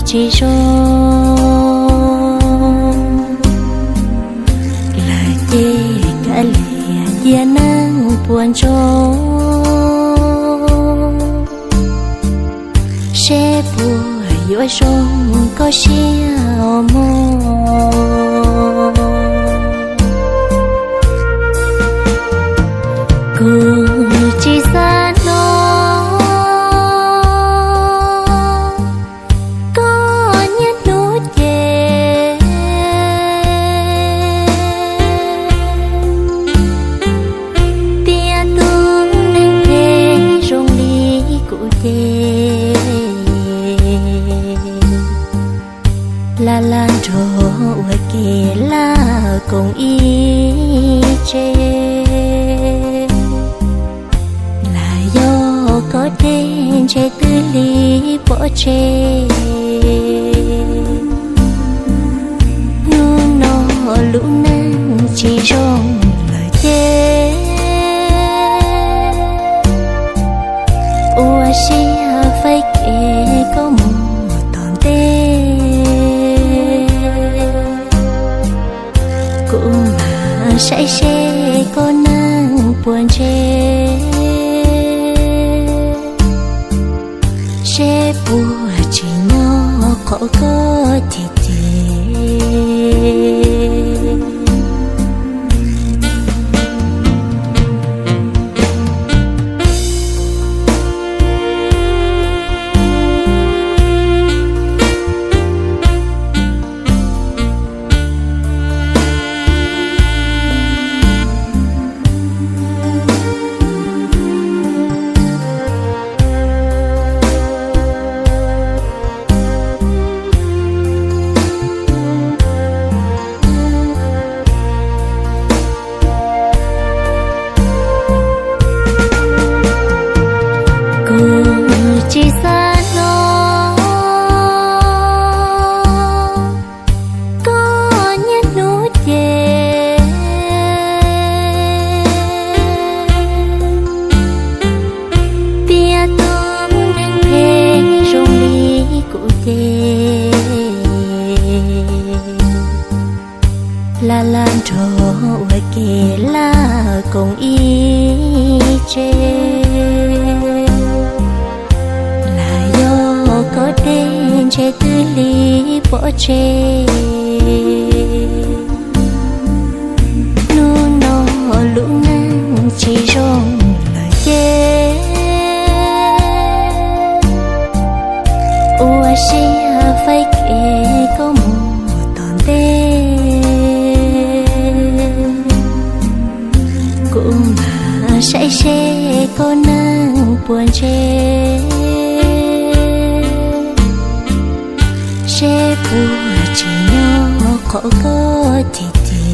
tsis zoo lawm ces kav liam cia neeg puas ntsoov, seb puas yuav zoo koj siab os mog. Kuv tsis xav hnov koj niaj hnub ces tias tus neeg phem zoo li kuv ces laj laj nrog ua ke laj koom ib tse. Lam yog koj dej ntshe twb li pov tseg. Hnub no lub neej tsis zoo lawm ces ua siab faib kev koj mus tom ntej. Kuv mam saib seb koj neeg puas ntshe, seb puas tsis nyob qhov koj cem cem. Kuv tsis xav hnov koj niaj hnub ces tias tus neeg phem zoo li kuv ces laj laj nrog ua ke laj koom ib tse. Lam yog koj dej ntshe twb li pov tseg. Hnub no lub neej tsis zoo lawm ces ua siab faib kev koj mus tom ntej. Kuv mam saib seb koj neeg puas ntshe, seb puas tsis nyob qhov koj cem cem.